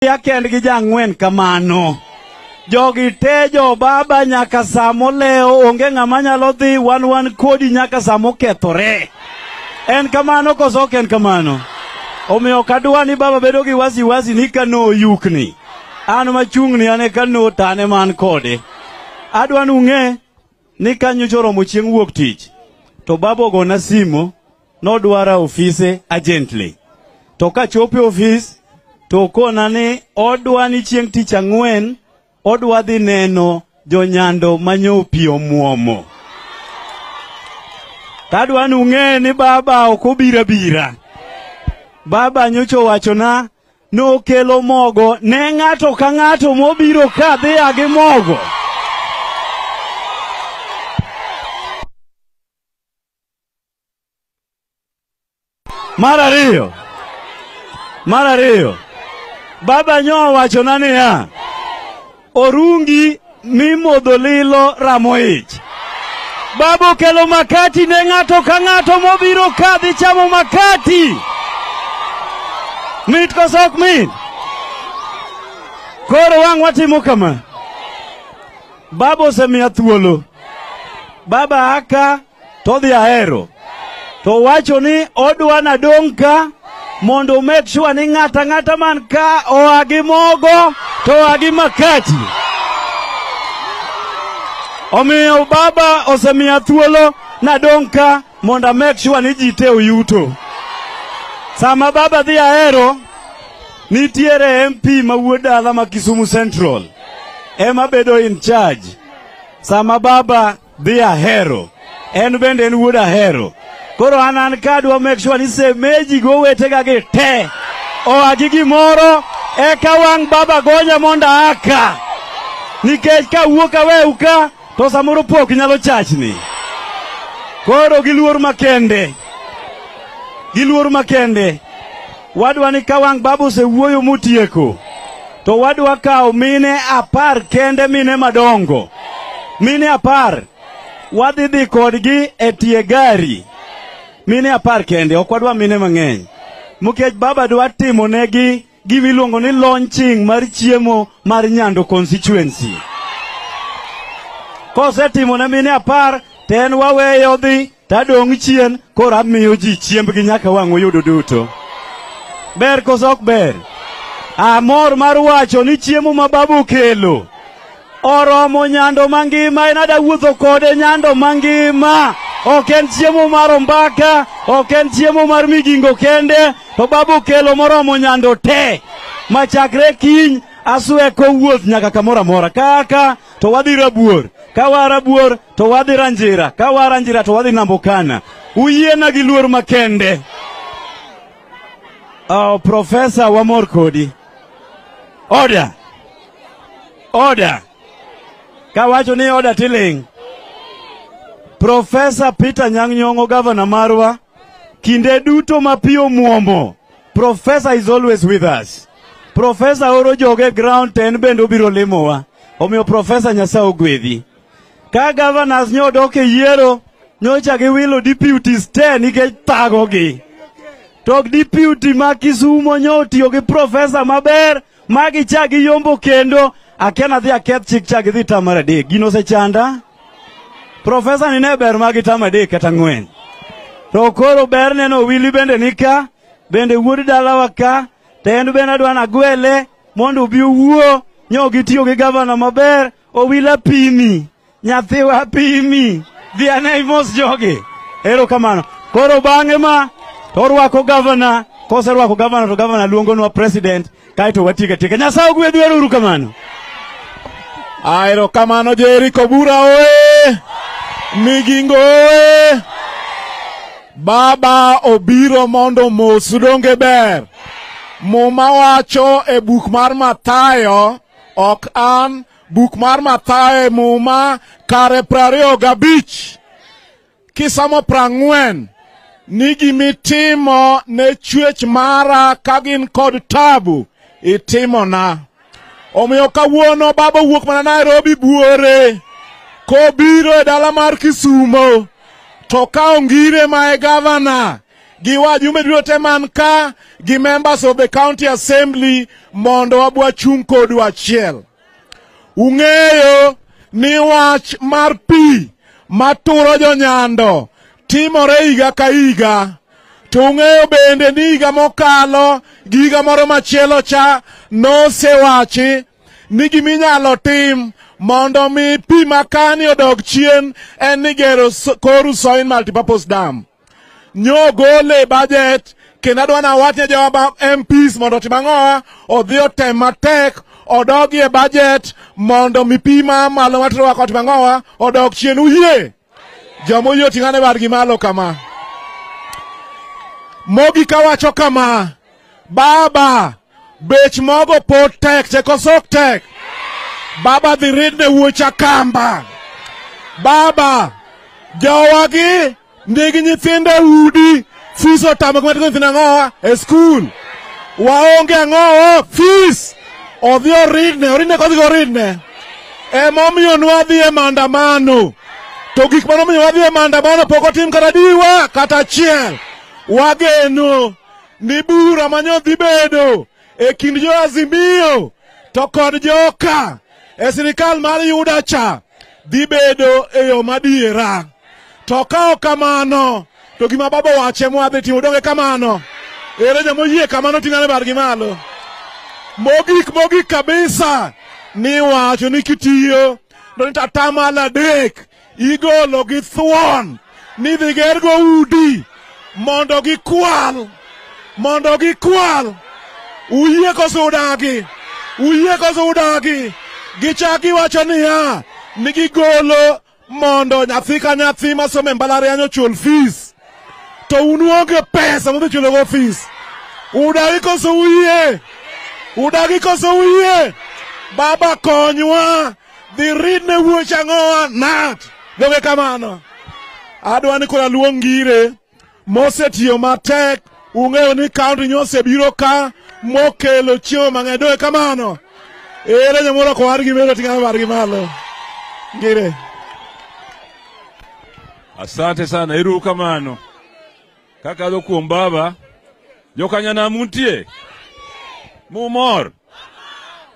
Ya kendgi jang'wen kamano. Jogi te jo baba nyaka samolewo, onge ng'ama nyalo dhi, wan kodi nyaka samokethore. En kamano koso ok en kamano? Omiyo ok adwa ni baba bedo gi wasiwasi ni kano oyukni. An machung'ni an e kano to an ema an kode. Adwa ni ung'e ni ka nyocha oromo chieng' wuok tich, to baba ogona simo nodwara ofise urgently. To kachopo e ofis to okona ni odwa ni chieng' tich ang'wen odwa dhi neno jonyando manyo pi omuomo. Tadwa ni ung'e ni baba ok obiro abira. Baba nyocha owachona nokelo mogo ne ng'ato ka ng'ato mobiro ka dhi a gi mogo. Mar ariyo, baba nyo owachona niya, orungi mimodho lilo ramo ich. Baba okelo makati ne ng'ato ka ng'ato mobiro ka dhi chamo makati. Mit koso ok mit? Koro wang' watimo kama. Baba osemiya thuolo. Baba aka to odhi Ahero. To wacho ni odwa nadong' ka mondo make sure ni ng'ata ng'ata man ka oa gi mogo to oa gi makati. Omiyo baba osemiya thuolo nadong' ka mondo make sure ni ji te oyuto. Sama baba dhi Ahero, nitiere MP ma wuod dala ma Kisumu Central ema bedo in charge. Sama baba dhi Ahero, en bende en wuod Ahero. Koro an ka adwa make sure ni semeji go wetega gi te oa gi gimoro eka wang' baba gonya mondo aka. Nikech kawuok aweu ka to samoro pok nyalo chachni. Koro gi luor makende, gi luor makende, wadwa ni ka wang' baba osewuoyo motieko, to wadwa kawo mine 10 kende, mine madongo. Mine 10 wadhi dhi kodgi e tie gari. Mine 10 kende, ok wadwa mine mang'eny. Nikech baba dwa timo negi gima iluongo ni launching mar chiemo mar Nyando constituency. Kosetimo ne mine 10, to en waweye odhi, tadong' chien, koro amiyo ji chiembgi nyaka wang' uyudo duto. Ber koso ok ber? Amor mar wacho ni chiemo ma baba okelo oromo Nyando mangima, en ada wuotho kode Nyando mangima. Ok en chiemo mar ombaka, ok en chiemo mar Migingo kende, to baba okelo moromo Nyando te. Machakre kiny asweko wuoth nyaka kamoro amora. Kaka to wadhi Rabuor, ka waa Rabuor to wadhi Ranjira, ka waa Ranjira to wadhi Nambokana. Uyiena gi luor makende. Oh, Professor wamor kodi. Order. Order. Kawacho ni order tiling'. Professor Peter Nyang' Nyong'o, governor marwa, kinde duto ma pi omuomo, Professor is always with us. Professor oro joge ground to en bende obiro limowa. Omiyo Professor Nyasaye ogwedhi. Ka governors nyo dok e yiero, nyocha giwilo deputies te nikech thagogi. To deputy ma Kisumo nyo otiyo gi professor maber, ma gichak giyombo kendo, akia nadhi aketh chik cha gidhi tam mar 3. Gino osechanda. Professor ni ne ber ma gitam 3 kata 4. To koro ber neno Willy bende nika, bende wuod dalawa ka, to en bende adwa nagwele mondo obi owuo, nyo gitiyo gi gavana maber, Owila pimi, nyathiwa pimi, dhi ane imos jogi. Erokamano. Koro bang'e ma to orwako gavana, koserwako gavana to gavana luongonwa president, kaeto watieko atieka. Nyasaye ogwedhu, ero kamano. Erokamano Jericho Obura oye! Migingo oye! Baba obiro mondo omosu donge ber. Muma wacho e buk mar Mathayo, ok an, buk mar Mathayo e Muma kare 25 kisomo 40 ni gimitimo ne chwech mara ka gin kod tabu itimona. Omiyo kawuono baba owuok mana Nairobi buore kobiro e dala mar Kisumo to ka Ongire ma e gavana Gi wajumbe duto te man ka gi members of the county assembly mondo wabwa chung' kodu achiel. Ung'eyo ni wach mar pi maturo jonyando timore higa ka higa. To ung'eyo bende ni higa mokalo gi higa moro machielo cha nosewachi ni giminyalo tim mondo mi pi makani odog chien en ni gero Koru Soin Multipurpose Dam. Nyo gole budget kendo adwa nawach ne jowa MPs mondo otim ang'owa odhi otem matek odogi e budget mondo mi pi ma malo maturo wako otim ang'owa odog chien. Uyie? Joma oyie oting'ane badgi malo kama. Mogik awacho kama, baba, bech mogo pod tek, te koso ok tek? Baba dhi ridne wuocha kamba. Baba, jowagi nigi nyithindo e udi, fees otamogi matero nyithindo ang'owa e skul. Waonge ang'owa fees. Odhi oridne, oridne kodhi oridne. Emomiyo nwadhi e maandamano. To gik manomiyo wadhi e maandamano pok otim kata diwa kata achiel. Wageno ni bura manyo dhi bedo e kind jo Azimio to kod joka e sirikal mar Yuda cha dhi bedo e yo madiera. To ka ok kamano, to gima baba owacho ema wadhi timo, donge kamano? Ere joma oyie kamano ting'ane badgi malo. Mogik mogik kabisa ni wacho ni kitiyo to ni atamalo 3 igolo gi thuon ni dhi gergo udi mondo gikwal, mondo gikwal. Uyie koso udagi? Uyie koso udagi? Gichak giwacho niya ni gigolo mondo nyathi ka nyathi masomo e mbalariany ochul fees. To un uonge pesa modhi chulogo fees. Udagi koso uyie? Udagi koso uyie? Baba konywa, dhi ridne wuoch ang'owa nat. Donge kamano? Adwa ni koro aluong Ngire mosetiyo matek. Ung'eyo ni county nyosebiro ka mokelo chiemo mang'eny. Donge kamano? Ere nyamoro kowar gi melo ting'ane bargi malo. Ngire. Asante sana, eru kamano. Kakadho kuom baba, jokanyana muntie, mumor,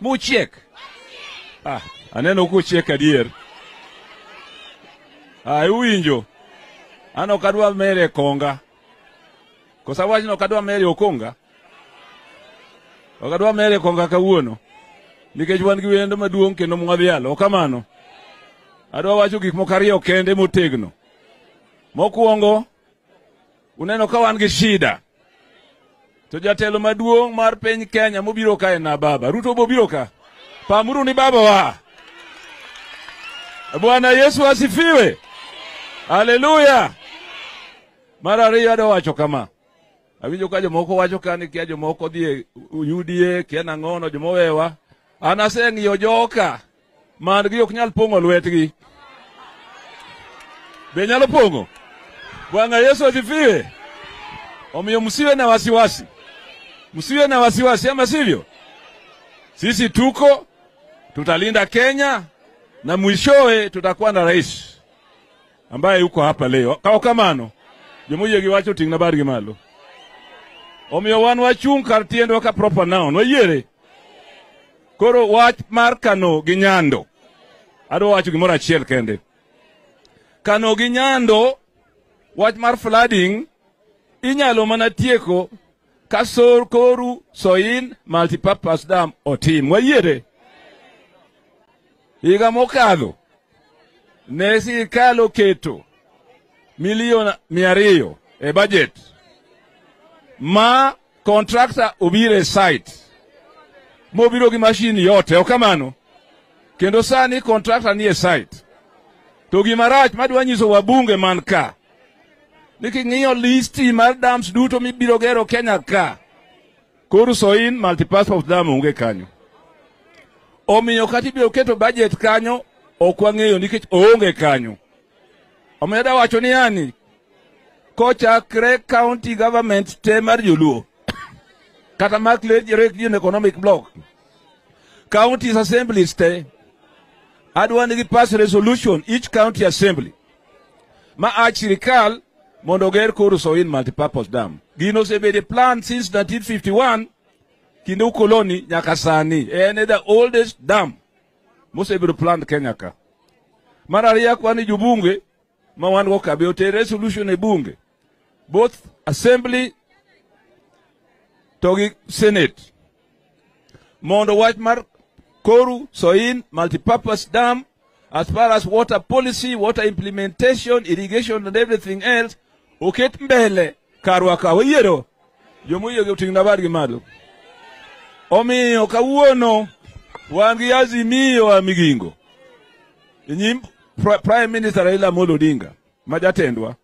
muchiek. Ah, aneno kuchiek adier. Ah, uwinjo. An ok adwa mere konga. Kosa wachno ok adwa mere okonga. Ok adwa mere konga kawuono. Nikech wan gi wendo maduong' kendo mwadhialo. Ok kamano. Adwa wacho gik moko ariyo kende motegno. Mokwongo, uneno ka wan gi shida. To jatelo maduong' mar piny Kenya mobiro ka en na baba. Ruto bobiro ka. Pamuru ni baba wa. Bwana Yesu asifiwe. Haleluya. Mar ariyo adwa wacho kama. Awinjo ka jomoko wacho ka ni kia jomoko dhi e UDA, kia nang'ono, jomowewa. An aseng'iyo joka man gi ok nyal pong'o lwetgi. Be nyalo pong'o? Bwana Yesu asifiwe. Omiyo msiwe na wasiwasi. Msiwe na wasiwasi, ama sivyo? Sisi tuko, tutalinda Kenya na mwishowe tutakuwa na rais ambaye yuko hapa leo. Kao kamano, jomoyie gi wacho ting'na bargi malo. Omiyo wan wachung' kar tiendwa ka proper noun, wayiere. Koro wach mar Kano gi Nyando, adwa wacho gimoro achiel kende. Kano gi Nyando, wach mar flooding inyalo mana tieko ka Koru Soin Multipurpose Dam otim. Wayiere. Higa mokadho ne sirikal oketo milion 200 e budget ma contractor obiro e site mobiro gi machine yote, ok kamano? Kendo sani contractor ni e site. To gima rach madwa nyiso wabunge man ka ni king'iyo listi mar dams duto mibiro gero Kenya ka, Koru Soin Multipurpose Dam onge kanyo. Omiyo kata ibiro keto budget kanyo ok wang'eyo nikech oonge kanyo. Omiyo adwa wacho ni yani kochakre county government te mar joluo kata mar Region Economic Bloc, counties assemblies te, adwa ni gi pass resolution each county assembly ma ach sirikal mondo oger Koru Soin multipurpose dam. Gino osebedo plan since 1951 kinde ukoloni nyaka sani. En the oldest dam mosebedo planned Kenya ka. Mar ariyo akwani jobunge ma wan go ka be oter resolution e bunge, both assembly to gi senate, mondo wach mar Koru Soin multipurpose dam, as far as water policy, water implementation, irrigation and everything else, oket mbele karwa ka. Wayiero jomoyie oting' nabad gi malo. Omiyo kawuono wan gi azimio a Migingo e nyim Prime Minister Raila Amolo Odinga ma jatendwa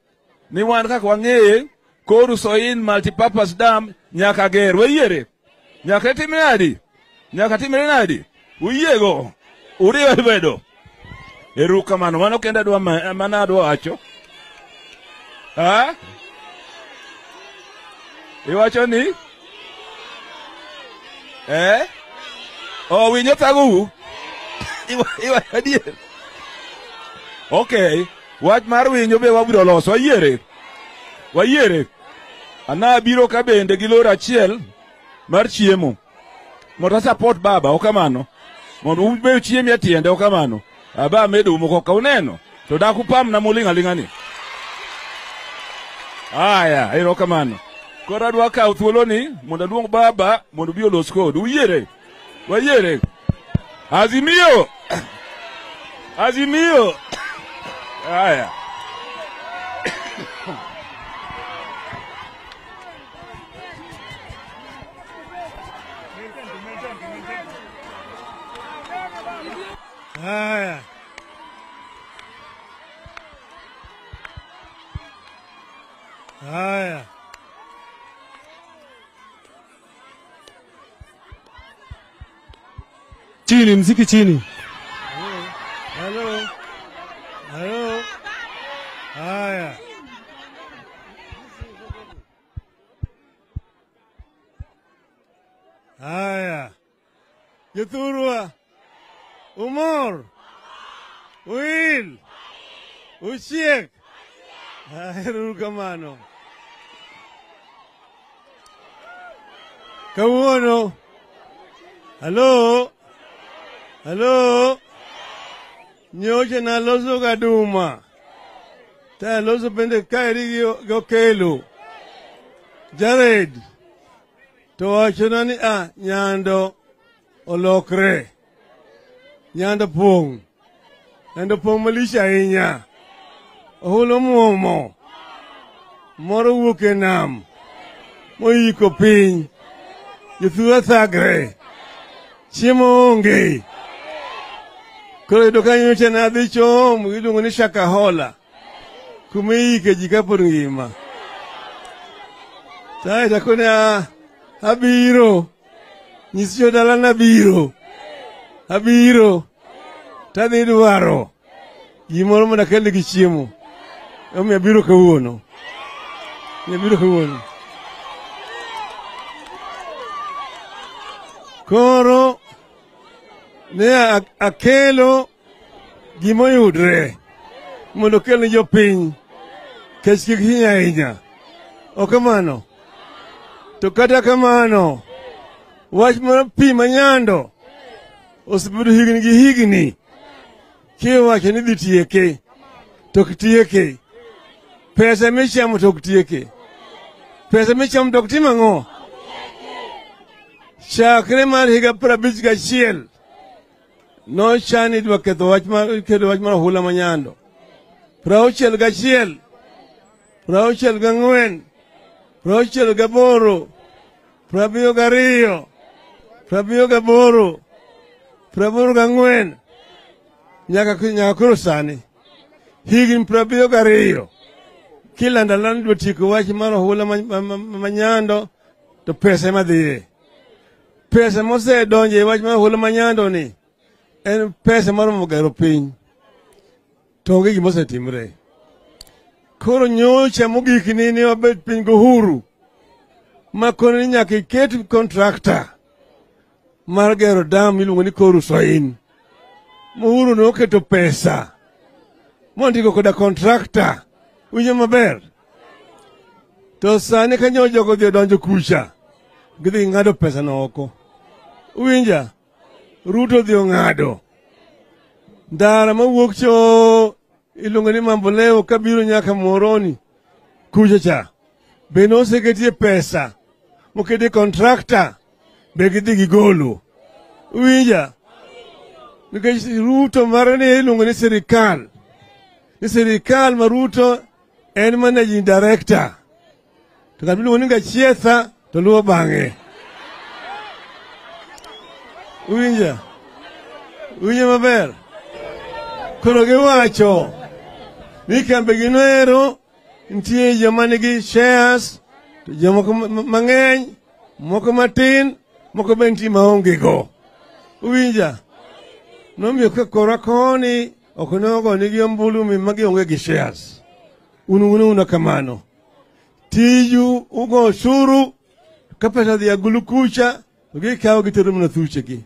ni wan kaka wang'eye Koru Soin multipurpose dam nyaka ger. Wayiere nyaka timre nadi? Nyaka timre nadi? Uyiego uriwe lwedo. Erokamano. Mano kendo adwa mana adwa wacho. Ha? Iwacho ni? Eh? Oh, winyo thagou? Iwacho adier? Okay. Wach mar winyo be wabiro loso. Wayiere. Wayiere. Ana biro ka bende gi lori achiel mar chiemo. Mondo support baba, okamano. Mondo ube uchiem e tiende, okamano. Aba medo moko ka uneno. To dak upam na muling' aling'a ni. Aya, erokamano. Koro adwa kawo thuoloni mondo aluong baba mondo obi olos kodu. Uyiere? Wayiere? Azimio! Azimio! Aya. Haya. Haya. Chini, mziki chini. Hello. Hello. Haya. Haya. Jothurwa. Umor. Uil. Uchiek. Erokamano. Kawuono. Hello. Hello. Nyocha naloso gaduma. Ta aloso bende kaeri gi Okelo. Jared. To wachona ni a Nyando olokre. Nyando pong'. Nyando pong' malich ahinya. Ohulo muomo. Moro wuok e nam. Moyiko piny. Jothurwa thagre. Chiemo onge. Koro yudo ka nyocha nadhi chomo iluongo ni Shakahola. Kuma iyike ji kapod ngima. Kaeto akone abiro. Nyis jodala nabiro. Abiro. Tadhi dwaro gimoro mondo akelnegi chiemo. Emomiyo abiro kawuono. Abiro kawuono. Koro ne akelo gimoyudre mondo okel ne jopiny kech kik hiny ahinya. Ok kamano? To kata kamano, wach mar pi ma Nyando osebedo higni gi higni kiwacho ni dhi tieke to ok tieke. Pesa michamo to ok tieke. Pesa michamo to ok tim ang'o? Chakre mar higa 51 nochan ni idwa ketho wach mar kedo wach mar ohula ma Nyando. 61, 64, 68, 72, 78, 84, nyaka koro sani. Higni 72 kilando alanda ni idwa tieko wach mar ohula ma Nyando to pesa ema dhiye. Pesa mosedonjo e wach mar ohula ma Nyando ni en pesa moromo gero piny. To onge gima osetimre. Koro nyocha mogik ni ne wabet piny gohuru makone ni nyaka iket contractor mar gero dam miluongo ni Koru Soin. Uhuru noketo pesa mondiko koda contractor. Winjo maber? To sani ka nyo jogo odhi odonjo kucha, gidhi ng'ado pesa no oko. Uwinja? Ruto odhi ong'ado. Ndara mawuok cho iluongo ni Mamboleo kabiro nyaka Muhoroni kucha cha. Be noseketie pesa moketie contractor be gidhi gigolo. Uwinja? Nikech Ruto mare ni iluongo ni sirikal. Ni sirikal ma Ruto en managing director. To ng'at miluongo ni Gachietha to luwo bang'e. Uwinja? Uwinja maber? Koro giwacho ni kambe ginoero nitie joma nigi shares to jomoko mang'eny, moko matin, moko be nitie maonge go. Uwinja? Nomiyo ka kora koni ok nogo nigi ombulu mi magionge gi shares. Un una kamano. Tiju ugo osuru ka pesa dhi agulu kucha to gikawo gitero mana thuchegi.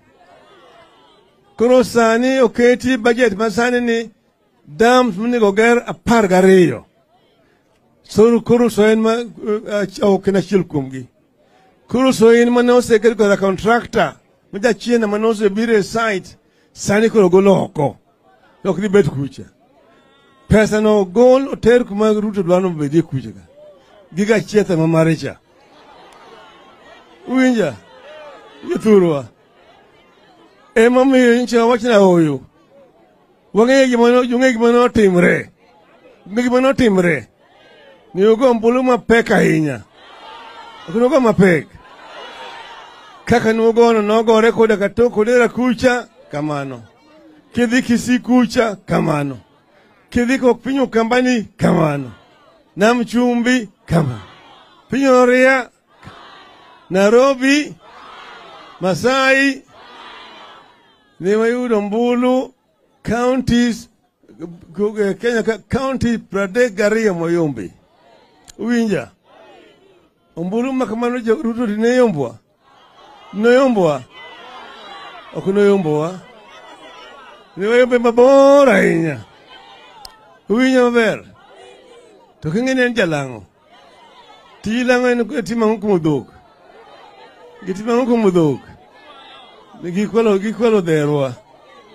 Koro sani oketi budget ma sani ni dams monego ger 12. Soro koro so en ma ok en achiel kuomgi. Koro so en mane oseket koda contractor ma jachien mane osebiro e site sani koro golo oko. Ok dhi bet kucha. Pesa no gol oter kuma Ruto dwaro ni obedie kucha ka. Gi Gachietha ma mare cha. Uwinja? Jothurwa. Emomiyo nyicha wachna ooyo. Wang'eyo gima notimre. Ung'eyo gima notimre. Ni ugo ombulu mapek ahinya. Ok nugo mapek. Kaka nugono nogore koda katok Kodera kucha kamano. Kidhi Kisii kucha kamano. Kidhi piny Ukambani kamano. Nam Chumbi kamano. Piny Oria, Nairobi, Masai, ne wayudo ombulu counties Kenya ka county 32 moyombi. Uwinja? Ombulu ma kamano Ruto ne yombwa. Noyombwa. Ok noyombowa. Ne wayombe mabor ahinya. Uwinja maber? To king'e ni en jalang'o. Tij lang'o en timo ang'o kuom dhok? Gitimo ang'o kuom dhok? Gikwalo dherwa.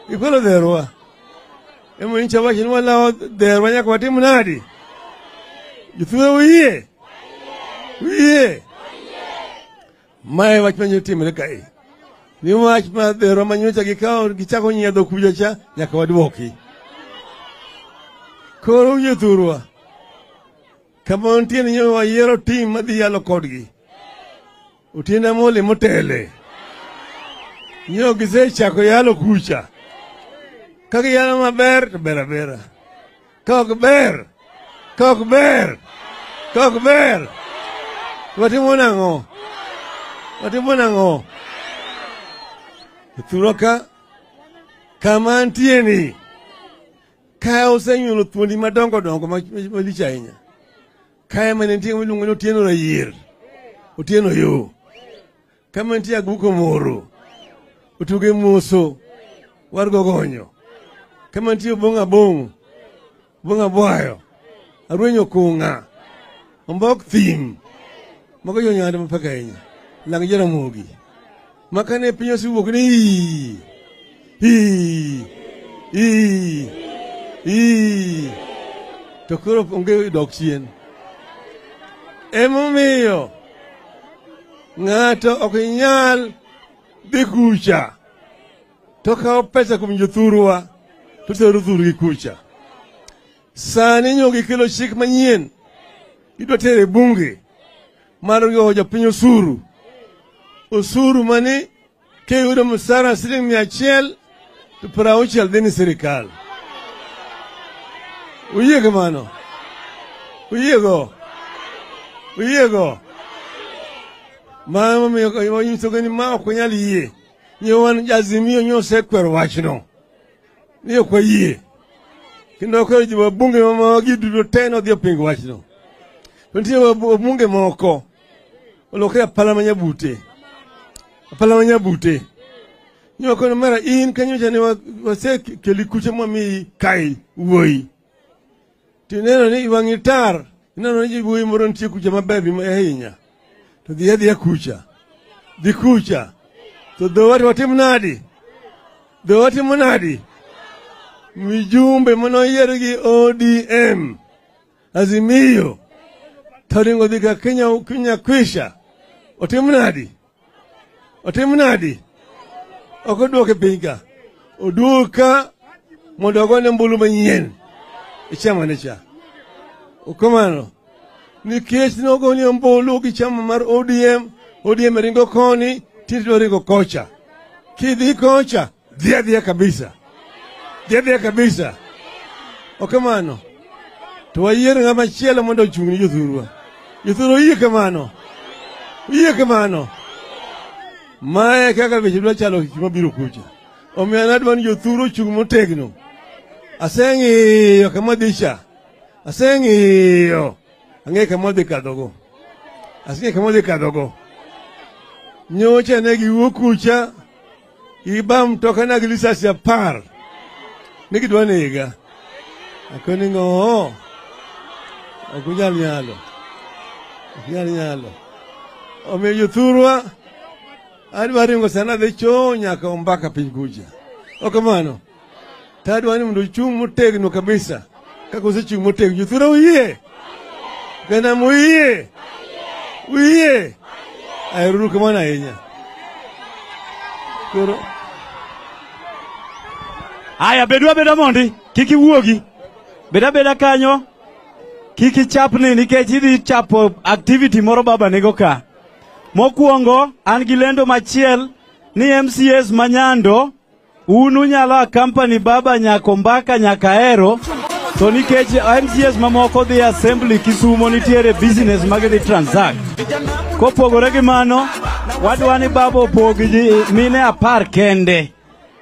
Gikwalo dherwa. Emomiyo nyicha wacho ni walawo dherwa nyaka watim nadi? Jothurwa uyie? Uyie? Mae wach manyo timre kae. Ni wach ma dherwa manyocha gikawo gichako nyiedho kucha cha nyaka waduoki. Koro jothurwa, kama nitie ni wayiero tim madhi yalo kodgi. Otiende Amolo motele. Nyo gisechako yalo kucha. Ka giyalo maber to ber abera. Ka ok ber, ka ok ber, ka ok ber, watimo nang'o? Watimo nang'o? Jothurwa ka kama antie ni ka osenyuolo thuondi madongo dongo malich ahinya. Kae mane nitie miluongo ni Otieno Rayier, Otieno Yo. Kama nitie Aguko Moro, Otuge Moso, Wargo Gonyo. Kama nitie Obong'o Abong'o, Obong'o Abwayo, Arwenyo Kunga, Ombok Thim, mago jonyanda mapek ahinya. Lang Jaramogi. Ma kane piny osewuok ni ii, ii, ii, ii, to koro onge dok chien. Emomiyo ng'ato ok nyal dhi kucha to kawo pesa kuom jothurwa to tero thurgi kucha. Sani nyo gikelo chik manyien idwa tero e bunge mar goyo jopiny osuru. Osuru mani kiyudo msara siling 100 to 60 dhi ni sirikal. Uyie kamano? Uyiego? Uyiego? Mano momiyo wanyisogi ni ma ok wanyal yie. Nyo wan Azimio nyo osekwero wachno. Ni ok wayie. Kendo okwero ji wabunge mamagi duto te nodhi opingo wachno. To nitie wabunge moko olokre apala manyabute. Apala manyabute. Nyo kono mara in kanyocha ne wasekeli kucha mwamiyi kai wuoyi. Tineno ni wang'i tar Ineno ni wuoyi moro nitie kucha maber ahinya. To dhi adhiya kucha. Dhi kucha. To dhowa to watim nadi? Dhowa timo nadi? Mijumbe manoyier gi ODM Azimio to ringo dhi ka Kenya, Kenya kwisha. Otim nadi? Otim nadi? Ok oduoke piny ka. Oduog ka mondo ogone ombulu manyien e chama ne cha. Okamano. Nikech nogoni ombulu gi chama mar ODM, ODM ringo koni, tinde ringo kocha. Kidhi kocha, dhi adhiya kabisa. Dhi adhiya kabisa. Okamano. To wayier ng'ama chielo mondo ochung' ni jothurwa. Jothurwa oyie kamano. Oyie kamano. Mae kaka weche dwa chalo kik mabiro kucha. Omiyo an adwa ni jothuru ochung' motegno. Aseng'iyo kama dhi cha. Aseng'iyo. Ang'eyo kama odhi kadhogo. Aseng'eyo kama odhi kadhogo. Nyocha ne giwuok kucha, giba mtoka gi lisasi 10. Ne gidwa nega. Akoni ng'o? Ok unyal nyalo. Ok unyal nyalo. Omiyo jothurwa, adwa ringo sana adhi cho nyaka Ombaka piny kucha. Ok kamano. To adwa ni mondo uchung' motegno kabisa. Kaka usechung' motegno. Jothurwa uyie? Ganam uyie? Uyie? Aheruru kamano ahinya. Koro Aya, bedu abeda mondi, kik iwuogi. Bed abeda kanyo, kik ichapni nikech idhi chapo activity moro baba nigo ka. Mokwongo, an gi lendo machiel ni MCAs manyando, un unyalo accompany baba nyaka Ombaka nyaka Ahero, to nikech MCAs mamoko dhi assembly Kisumo nitiere business magidhi transact. Kopogore gi mano, wadwa ni baba opog ji mine 10 kende.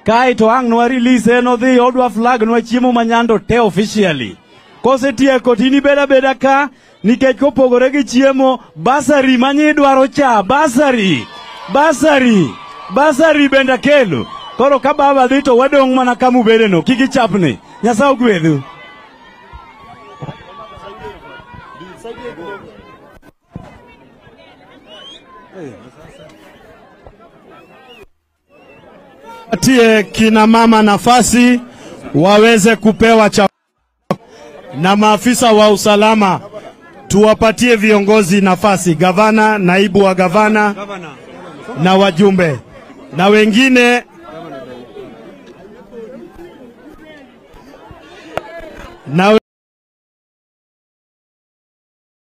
Kae to ang' nwa release en odhi odwa flag nwa chiemo ma Nyando te officially. Kosetieko to in ibed abeda ka nikech kopogore gi chiemo, basari manyidwaro cha, basari, basari, basari bende akelo. Koro ka baba dhi to wadong' mana kamubedeno, kik ichapni. Nyasaye ogwedhu. Patie kina mama nafasi waweze kupewa chakula na maafisa wa usalama tuwapatie viongozi nafasi, gavana, naibu wa gavana na wajumbe na wengine. Na